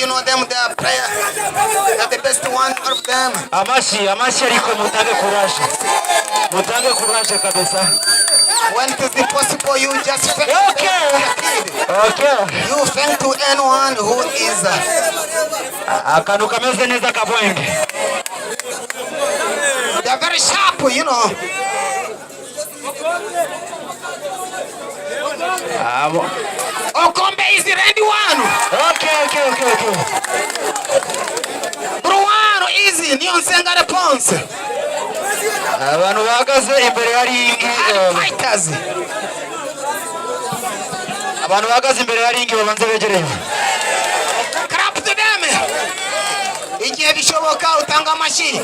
You know them, they are player. They are the best one of them. Amashyi, amashyi, ariko mutange courage, mutange courage kabisa. When it is possible, you just thank Okay. You thank to anyone who is Akantu kameze neza kabwenge. They are very sharp. Abo. Okombe is the ready one. Okay. Blue one is Niyonsenga Response. Abantu bahagaze imbere ya ring Fighters. Abantu bahagaze imbere ya ring babanze begereye. Clap to them. Igihe bishoboka utanga amashyi.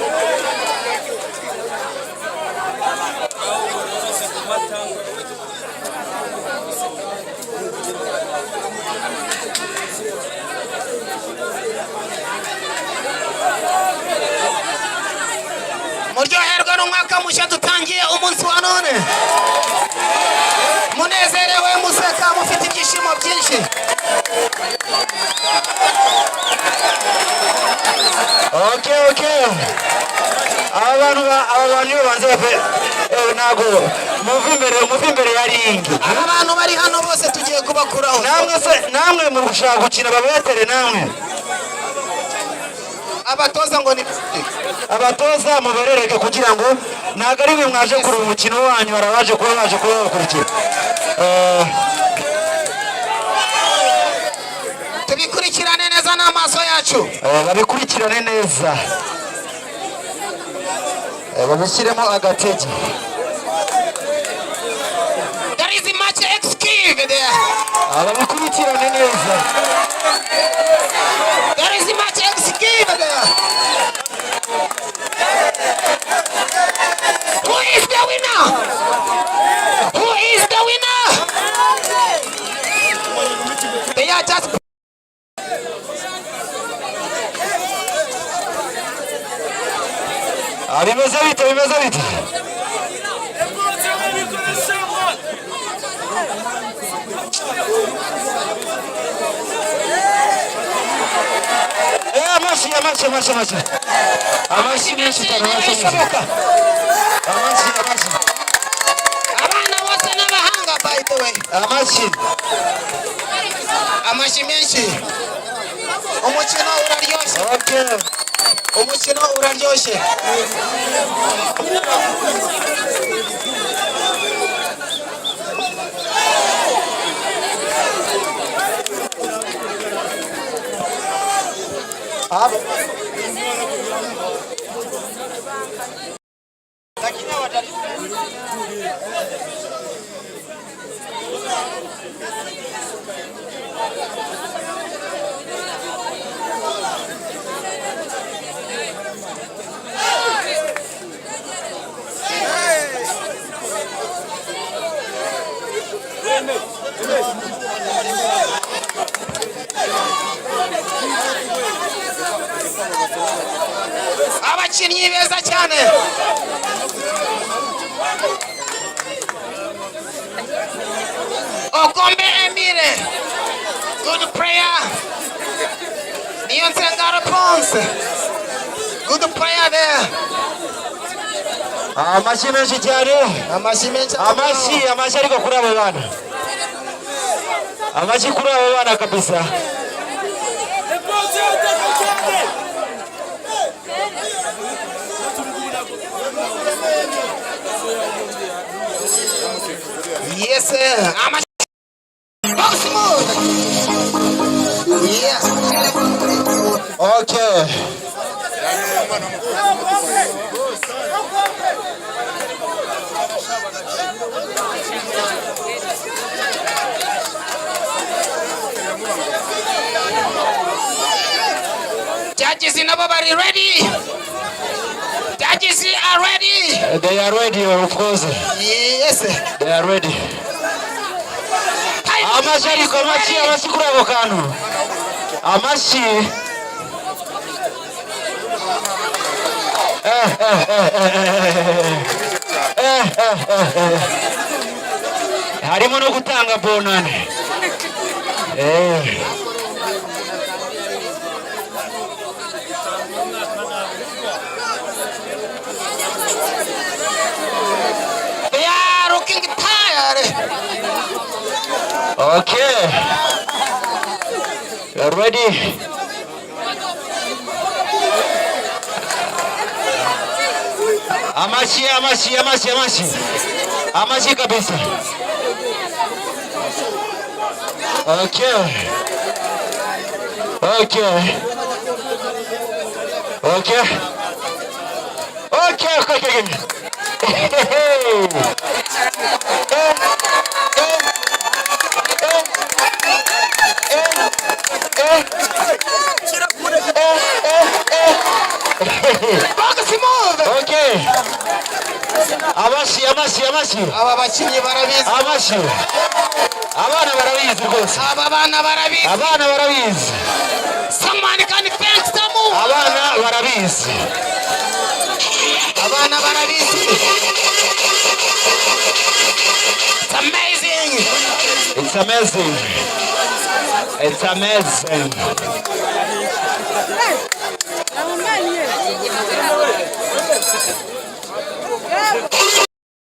Muryoherwe n'umwaka mushya dutangiye umunsi wa none, munezerewe, museka, mufite ibyishimo byinshi. Okay, aba bantu iyo banze bape ntago muve imbere ya ring. Aba bantu bari hano bose tugiye kubakuraho. Namwe se, namwe mu gushaka gukina, babetere namwe. Abatoza ngo ni Abatoza muberereke kugira ngo ntabwo ari mwe mwaje kureba umukino wanyu, hari abaje kuba baje kuba bakurikira. Tubikurikirane neza n'amaso yacu. Babikurikirane neza, babishyiremo agatege. There is much excuse there. Babikurikirane neza. There is much excuse there. Who is the winner? Who is the winner? They are just Bimeze bite? Bimeze bite? Amashyi, amashyi, amashyi, amashyi, amashyi menshi cyane, amashyi menshi. Bishoboka. Amashyi, amashyi. Abana bose n'abahanga, by the way. Amashyi. Amashyi menshi. Umukino uraryoshye. Umukino uraryoshye. Abakinnyi beza cyane. Okombe Emile, good player. Niyonsenga Response, good player there. Amashyi menshi cyane. Amashyi menshi. Amashyi, amashyi, ariko kuri abo bana, amashyi kuri abo bana kabisa. Yes sir. Amashyi. Box move, yeah. Okay. Judges nabo bari ready. Judges are ready. They are ready, of course. Yes. They are ready. Amashyi, ariko amashyi, amashyi kuri ako kantu, amashyi. Eh. Harimo no gutanga bonane. Okay. You ready? Amashyi, amashyi, amashyi, amashyi, amashyi kabisa. Okay. Hey. Eh, eh, eh, eh, eh, eh, eh, eh. Box move. Okay. Amashyi, amashyi, amashyi. Aba bakinnyi barabizi. Amashyi. Abana barabizi rwose. Aba bana barabizi. Abana barabizi. Someone can thank them. Abana barabizi. Abana barabizi. It's amazing. It's amazing. It's amazing.